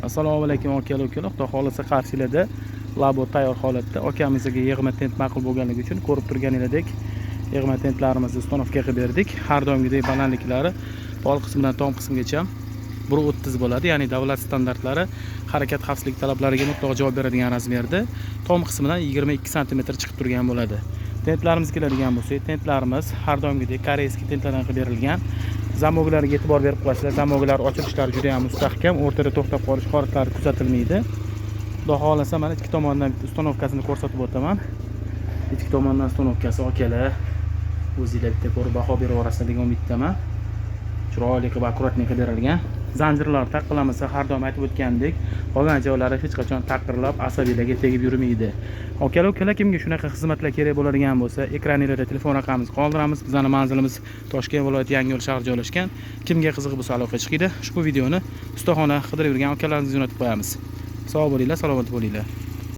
Assalomu alaykum, akalar, ukalar. Xudo xohlasa, qarshilada labo tayyor holatda. Akamizga yig'ma tent ma'qul bo'lganligi uchun, ko'rib turganingizdek, yig'ma tentlarimizni установка qilib berdik. Har doimgidek balandliklari pol qismidan tom qismigacha 1,30 bo'ladi, ya'ni davlat standartlari, harakat xavfsizlik talablariga mutlaqo javob beradigan razmerda, tom qismidan 22 santimetr chiqib turgan bo'ladi. Tentlarimizga keladigan bo'lsak, tentlarimiz har doimgidek корейский tentlardan qilib berilgan. Zamoklariga e'tibor berib qo'yasizlar, zamoklar ochilishlari juda ham mustahkam, o'rtada to'xtab qolish holatlari kuzatilmaydi. Xudo xohlasa, mana ikki tomondan установка sini ko'rsatib o'taman. Ikki tomondan установка si, akalar, o'zinglar bitta ko'rib baho beraverasizlar degan umiddaman. Chiroyli qilib, аккуратный qilib berilgan. Zanjirlar taqqilamasa, har doim aytib o'tgandek, qolgan joylari hech qachon taqirlab, asabiylarga tegib yurmaydi. Akalar, ukalar, kimga shunaqa xizmatlar kerak bo'ladigan bo'lsa, ekraninglarda telefon raqamimizni qoldiramiz. Bizani manzilimiz Toshkent viloyati, Yangiyo'l shahri joylashgan. Kimga qiziq bo'lsa, aloqa chiqinglar. Ushbu videoni ustaxona qidirib yurgan akalarimizga jo'natib qo'yamiz. Sog' bo'linglar, salomat bo'linglar.